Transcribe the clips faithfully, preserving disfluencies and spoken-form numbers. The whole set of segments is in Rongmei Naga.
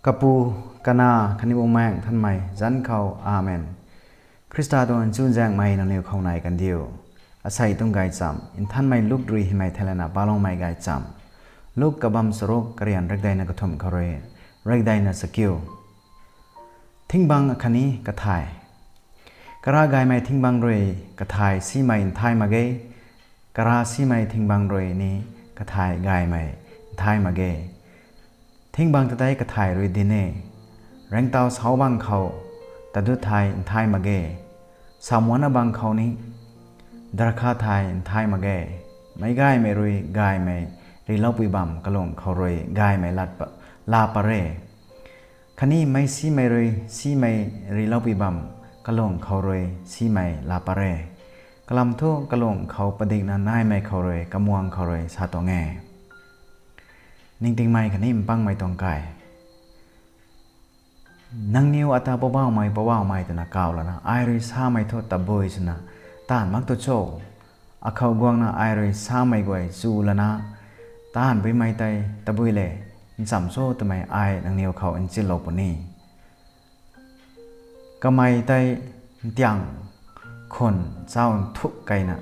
Kapu, Kanac khatni Bumaengh Nthanmei zanc khou, Amen. Khrista tuang chuzaenghmei nangniw khou nai kandiu. Asei tuang gaychamv Nthanmei Luk rui hymei theilayna paloumei gaychamv. Luk kabamv charuk, karian rekdeina kathumh khou rui rekdeina chakiu. Thingbang khatni kathay. Karav gaymei thingbang rui kathay simei nthai mak ge. Karav simei thingbang rui ni kathay gaymei nthai mak ge. Thingbang ta tei kathay rui dinc e. Ringctau sauc bang khou tadut thei nthai mak ge. Sauhmuanna bang khou ni darkha thei nthai mak ge. Meic gaymei rui gaymei riloupui bamv kalung khou rui gaymei lat pa, laa pat re. Khatni meic simei rui simei riloupui bamv kalung khou rui simei laa pat re. Kalam thu kalung khou padikna naimei khou rui kamwang khou rui sa tuang e. Ningtingmei khatni mpangmei tuang kai. Nangniw ata Poubauhmei, Poubauhmei twna kaw lana ai rui samei thu tabui swna taanv mak tu cho? Akhou guangna ai rui samei guay chu lana taanvpuimei tei tabui le nchamc cho twmei ai nangniw khou nchinlou puni. Kamei tei ntiang khun chau nthuk keyna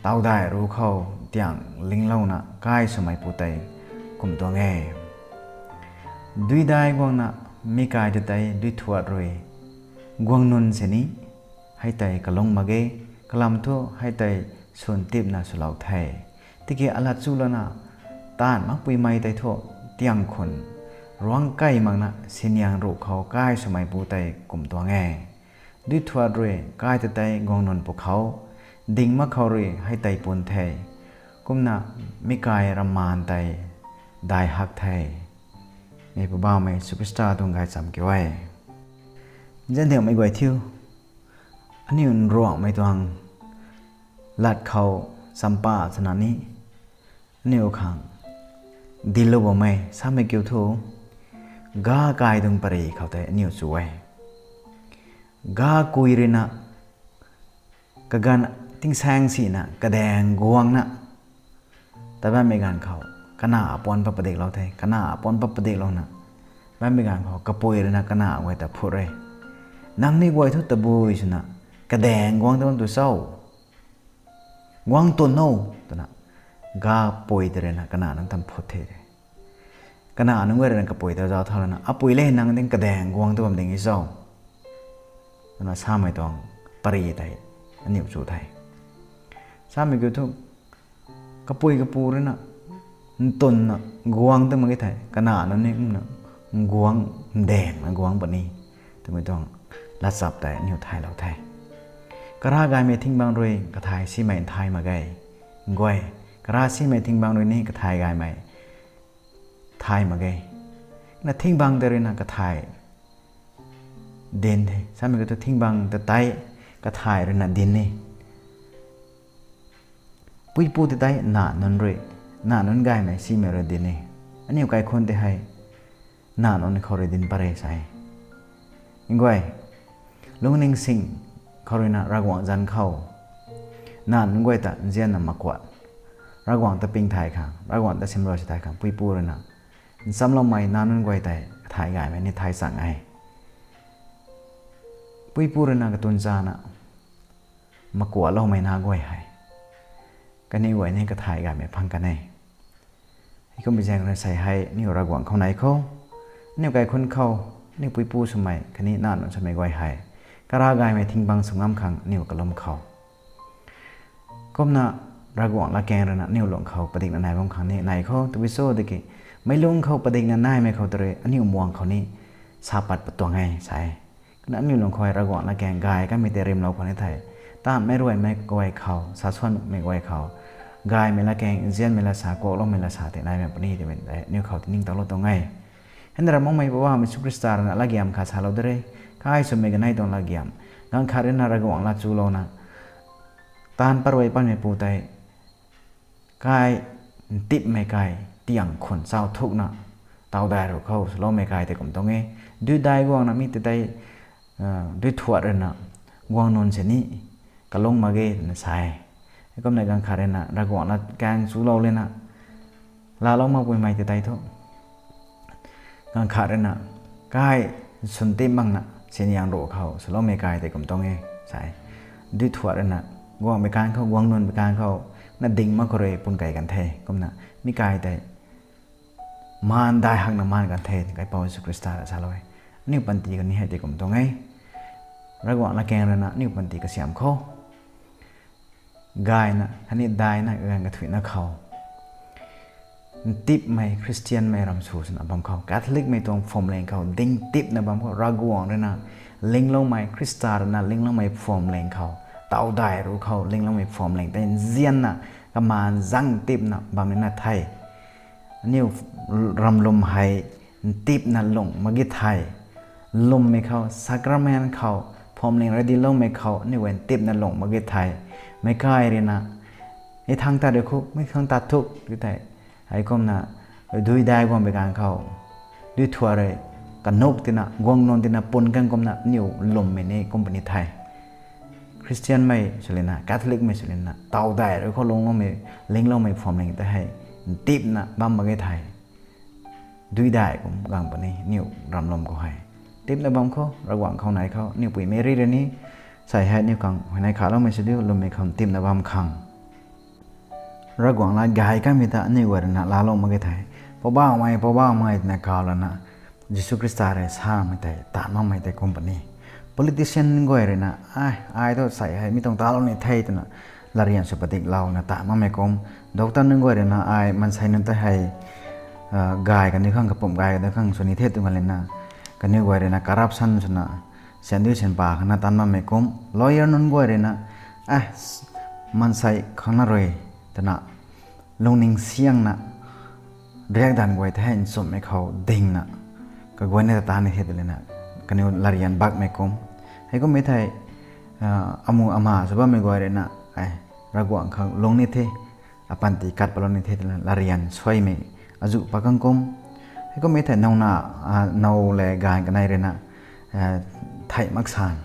tawdai ruc khou ntiang linglouna kai swmeipu tei kum tuang e. Duidai guangna mi kai ta tei duithuat rui guang nunc sini hei tei kalung mak ge, kalam thu hei tei swn tipna swlou the. Tiki alat chu lana taanv makpuimei tei thu ntiang khun ruangc key makna siniang ruc khou kai swmeipu tei kum tuang e. Duithuat rui kai ta tei guang nunc pwkhou ding mak khou rui hei tei pun the. Kumna mi kai rammaan tei dai hak the. Mi Poubauhmei Jisu Khrista tuang gaychamv kiu e. Zandiangmei guay thiu, aniu nruanghmei tuang lat khou champa swna ni aniu khang dinclou bammei samei kiu thu, ga kai tuang pary khou tei aniu chu e. Ga kui ruina kaganv tingsaeng sina kadaeng guangna ta bammei ganv khou, kanac apuan pat padiklou the, kanac apuan pat padiklouna bammei ganv khou kapui ruina kanac guay ta phut re. Nangniw guay thu tabui swna kadaeng guang ta bam tu cho? Guang twn o, twna ga pui tei ruina kanac nunc ta phut the. Kanac nunc guay ruina kapui ta zauc thau lana, apui le, nang ding kadaeng guang ta bam ding e cho? Twna samei tuang pary tei aniu chu the. Samei kiu thu, kapui kapu ruina ntwnna guang ta mak e thei, kanac nunc ni kumna guang, ndaengna guang puni twmei tuang latchap tei aniu thaylou the. Karav gaymei thingbang rui kathay simei nthai mak ge. Nguay, karav simei thingbang rui ni kathay gaymei thay mak ge. Na thingbang tei ruina kathay dinc the. Samei kiu thu thingbang ta tei kathay ruina dinc e. Puipu ta tei nac nunc rui, nac nunc gaymei simei rui dinc e. Aniu kaikhunc tei hei nac nunc khou rui dinc pat re sa e. Nguay, lungning sing khou ruina Ravguangc zanc khou nac nunc guay ta nzianna makuat, Ravguangc ta ping thay khang, Ravguangc ta simrui si thay khang puipu ruina nchamloumei nac nunc guay tei kathay gaymei ni thay chang e. Puipu ruina katun chana makuatloumei nac guay hei kaniw guay ni kathay gaymei phang kan e. Heikum bi zaeng rui sei hei aniu Ravguangc khou nai khou, aniu kaikhunc khou, aniu puipu swmei khatni nac nunc swmei guay hei karav gaymei thingbang sw ngam khang aniu kalum khou, kumna Ravguangc latkaeng ruina aniu lung khou padikna nai bam khang ni nai khou, tabui cho tiki meic lung khou padikna naimei khou ta rui aniu muang khou ni sa pat pat tuang e sa e. Kumna aniu lung khou Ravguangc latkaeng gay kamei tei rimlou khou ni thei, taanvmei ruaimei guay khou, sa suanmei guay khou, gaymei latkaeng, nzianmei lat sa, kuakloumei lat sa tei naimei puni twmei tei aniu khou tiningtowlou tuang e. Hei na Ravguangc mei Poubauhmei Jisu Khrista ruina latgiam khat salou de re. Kai swmei kanei tuang latgiam, ganv khat ruina Ravguangc lat chulouna taanv pat rui patmeipu tei kai ntipmei kai, tiang khun chau thukna tawdai ruc khou swloumei kai tei kum tuang e. Duidai guangna mi tei tei duithuat ruina guang nunc sini kalung mak ge twna sa e. Heikumna ganv khat ruina Ravguangc latkaeng chulou lana laalou makpuimei tei tei thu Ganv khat rui na, kai swn tip makna siniang ruh khou swloumei kai tei kum tuang e, sa e. Duithuak rui na, guangmei kan khou, guang nunc mei kan khou, na ding mak khou rui pun kei kan the, kumna, mi kai tei, maan dai hakna maan kan the, Kaipouc Jisu Khrista rui salou e. Aniu panty kani hei tei kum tuang e. Ravguangc latkaeng rui na, aniu panty kasiamh khou. Gayna, khatni daina, ganv kathuicna khou. Ntipmei, Khristianmei ram sw swna bam khou. Catholicmei tuang phuamling khou, ding tipna bam khou. Ravguangc rui na, lingloumei, Khrista rui na, lingloumei phuamling khou. Taw dai ruh khou, lingloumei phuamling tei nzianna, kamaan zang tipna bam ni na the. Aniu ram lwm hei ntipna lung mak ge the. Lwmmei khou, sacrament khou, phuamling radiloumei khou, aniu guay ntipna lung mak ge the. Meic kai rui na, i thang tat rui khou, mei khang tat thuk, ti thei. Heikumna, dui dai guang bi kan khou. Duithuak rui, kanuk tina, guang nunc tina, pun kan kumna, aniu lwmmei ni, company the. Khristianmei swlina, Catholicmei swlina, taw dai rui khou lungloumei, lingloumei phuamling tei hei, ntipna bam mak ge the. Dui dai kum gang puni, aniu ram lwm khou hei. Ntipna bam khou, Ravguangc khou nai khou, aniu pui Meri rui ni, sa hei aniu khang, huayney khaloumei sw diu, lwmmei khou ntipna bam khang. Ravguangc lat gay kanmei ta aniu guay rui na laalou mak ge the. Poubauhmei, Poubauhmei twna kaw lana, Jisu Khrista rui samei tei, tat makmei tei kum puni. Politician guay rui na, ai, ai thu sei hei mi tuang talou ni the twna, latryan sw padiklouna tat makmei kum. Doctor nunc guay rui na, ai, maansei nunc tei hei, gay kaniw khang, kapumc gay kaniw khang sw ni the tw nga lana, kaniw guay rui na corruption swna, syan dui syan pa khana tan makmei kum. Lawyer nunc guay rui na, ai, maansei khang na rui, twna, lungning siangna, riakdanv guay tei hei nchumhmei khou dingna, kaguayna ta tan ni the tw lana, kaniw latryan bakmei kum. Heikummei thei, amu ama sw bammei guay rui na, ai, Ravguangc khang lung ni the, apanty kat palou ni the twna latryan suaimei, azuh pa kang kum. Heikummei thei nowna, now le ganv kanei rui na, thei mak san.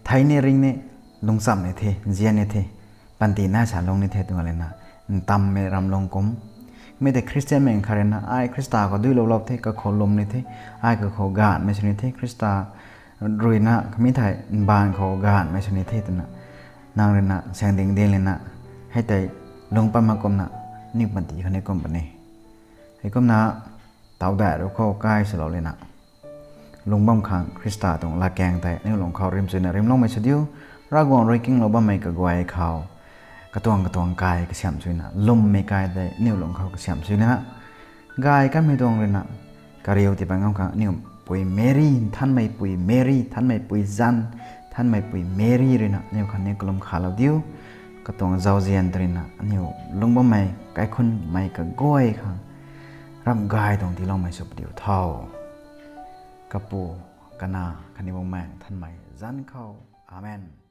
Thei ni ring ni, lungcham ni the, nzian ni the, panty nai sa lung ni the tw nga lana, ntammei ram lung kum. Mi tei Khristianmei khat rui na, ai Khrista khou duiloulou the, kakhou lwm ni the, ai kakhou gaanhmei sw ni the, Khrista rui na, kami thei, mbaanv khou gaanhmei sw ni the twna, nang rui na, saengding ding lana, hei tei, lung pat mak kumna, aniu panty khou ni kum puni. Heikumna, taw dai ruh khou kai swlou lana, lung bam khang Khrista tuang latkaeng tei aniu lung khou rimchuina rimloumei sw diu, Ravguangc rui kinglou bammei kaguay khou, katuang katuang kai kasiamh chuina, lwmmei kai tei aniu lung khou kasiamh chuina, gay kanmei tuang rui na, kariu tiipat ngam khang aniu pui Meri, nthanmei pui Meri, nthanmei pui zanc, nthanmei pui Meri rui na, aniu khatni kalum khalou diu, katuang zauzian tei rui na, aniu lung bammei, kaikhunmei kaguay khang, ramh gay tuang tiiloumei sw padiu tho. Kapu, Kanac, khatni Bumaengh Nthanmei zanc khou. Amen.